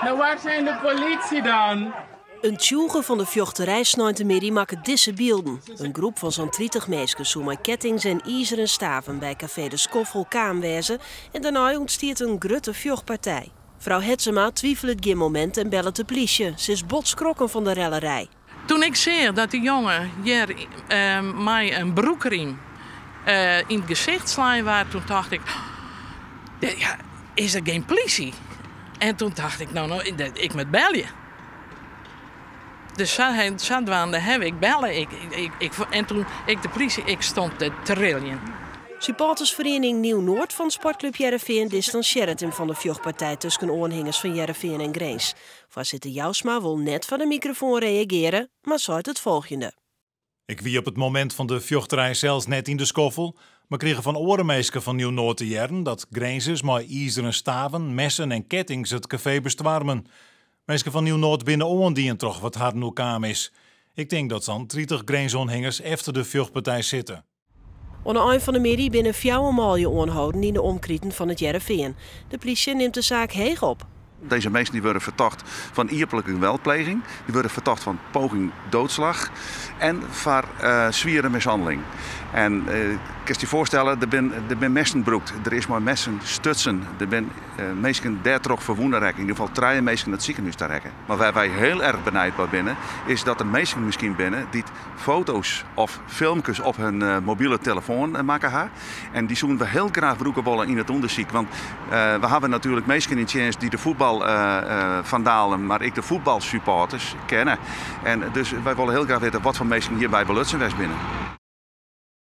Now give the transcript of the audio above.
Nou, waar zijn de politie dan? In tsjûge fan de fjochterij sneintemiddei makke dizze bylden. In groep fan sa'n 30 minsken soe mei kettings en izeren staven by kafee De Skoffel kaam wêze en dêrnei ûntstiet in grutte fjochtpartij. Frou Hetsema twivelet gjin momint en bellet de plysje. Se is bot skrokken fan de rellerij. Toen ik seach dat dy jonge hjir mei in broekriem yn it gesicht slein waard, toen tocht ik, ja, is der gjin plysje? En toen tocht ik, no, no, ik moat belje. Dus sadwaande haw ik belle. En toen ik de plysje, ik stond te triljen. Supportersferiening Nieuw Noord fan Sportklup Hearrenfean distansjearret him fan de fjochtpartij tusken oanhingers fan Hearrenfean en Grins. Foarsitter Jousma wol net foar de mikrofoan reagearje, mar seit it folgjende. Ik wie op it momint fan de fjochterij sels net yn De Skoffel, mar krige fan oare minsken fan Nieuw Noord te hearren dat Grinzers mei izeren staven, messen en kettings it kafee bestoarmen. Minsken fan Nieuw Noord binne oandien troch wat harren oerkaam is. Ik tink dat sa'n 30 Grinsoanhingers efter de fjochtpartij sitte. Oan de ein fan de middei binne fjouwer manlju oanholden yn de omkriten fan It Hearrenfean. De plysje nimt de saak heech op. Dizze minsken dy wurde fertocht fan iepenlike geweldpleging, dy wurde fertocht fan poging doodslag en foar swiere mishanneling. En kinst dy foarstelle, der binne messen brûkt, der is mei messen stutsen, der binne minsken dêrtroch ferwûne rekke, yn ieder gefal trije minsken it sikehûs ta rekke. Mar wêr't wy hiel erch benijd mei binne, is dat der minsken miskien binne dy't foto's of filmkes op hun mobile telefoan makke ha. En dy soene we hiel graach brûke wolle yn it ûndersyk. Want we hawwe natuerlik minsken yn tsjinst dy't de fuotbalfandalen, mar ek de fuotbalsupporters kenne. En dus wy wolle hiel graach witte watfoar minsken hjirby belutsen west binne.